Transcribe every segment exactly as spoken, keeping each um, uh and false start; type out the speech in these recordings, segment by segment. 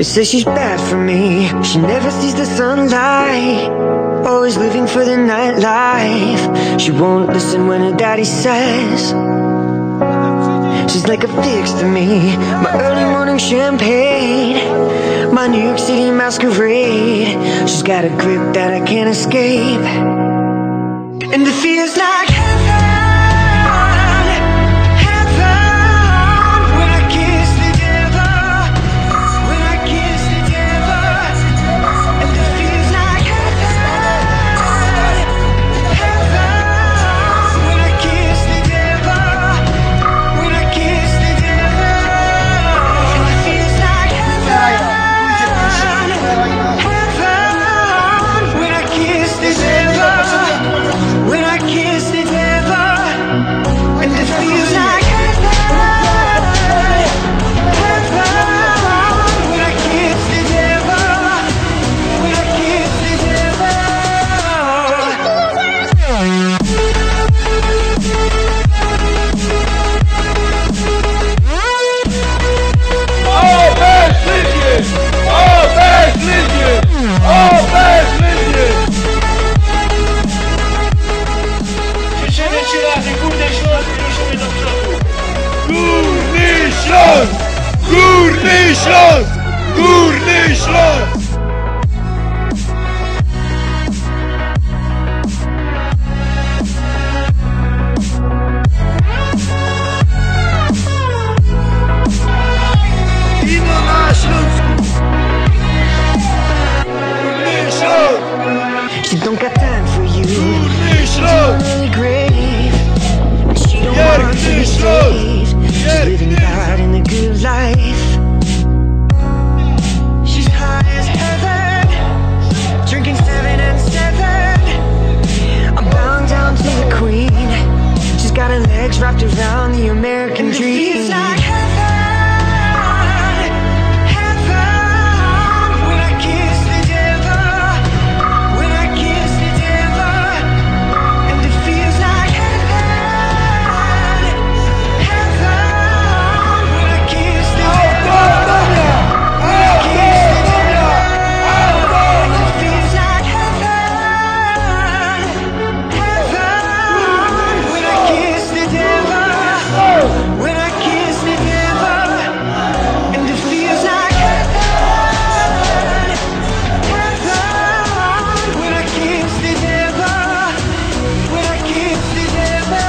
They say she's bad for me. She never sees the sunlight. Always living for the nightlife. She won't listen when her daddy says. She's like a fix to me. My early morning champagne. My New York City masquerade. She's got a grip that I can't escape. And it feels like heaven, heaven, when I kiss the devil, when I kiss the devil. And it feels like heaven, heaven, when I kiss the devil, when I kiss the devil. And it feels like heaven, heaven, when I kiss the devil, when I kiss the devil, and it feels like heaven, heaven, when I kiss the devil, when I kiss the devil. Obezwłodnie! Obezwłodnie! Obezwłodnie! Krzyczymy trzy razy, Górny Śląsk, ruszymy do przodu! Górny Śląsk! Górny Śląsk! Górny Śląsk! Ino na Śląsku! Górny Śląsk! She don't got time for you. Górny Śląsk! Only grave. She don't want to be saved. She's living bad in the good life. She's high as heaven, drinking seven and seven. I'm bowing down to the queen. She's got her legs wrapped around the American dream. It feels like heaven, heaven, when I kiss the devil, when I kiss the devil. And it feels like heaven, heaven, when I kiss the devil, when I kiss the devil. And it feels like heaven, heaven, when I kiss the devil, when I kiss the devil. And it feels like heaven, heaven, when I kiss the devil, when I kiss the devil.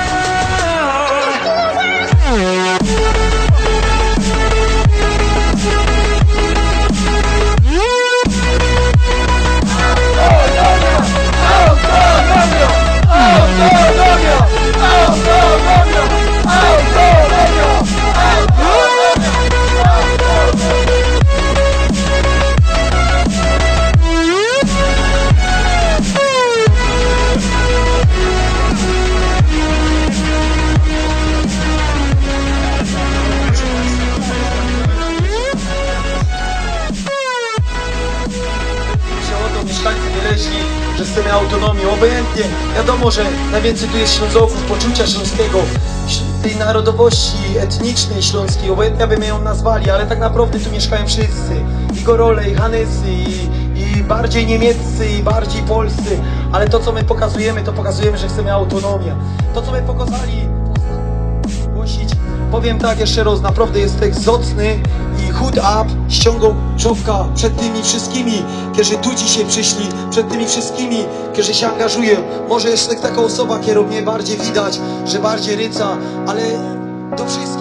Że oto mieszkańcy wyleźli, że chcemy autonomii, obojętnie. Wiadomo, że najwięcej tu jest Ślązoków, poczucia śląskiego, tej narodowości etnicznej śląskiej, obojętnie jakby my ją nazwali, ale tak naprawdę tu mieszkają wszyscy. I Gorole, i Hanysy, i, i bardziej niemieccy, i bardziej polscy. Ale to, co my pokazujemy, to pokazujemy, że chcemy autonomię. To, co my pokazali, głosić. Powiem tak jeszcze raz, naprawdę jest tekst zocny i hood up, ściągał czopka przed tymi wszystkimi, którzy tu dzisiaj przyszli, przed tymi wszystkimi, którzy się angażują. Może jest tak-, taka osoba, którą mnie bardziej widać, że bardziej ryca, ale do wszystkich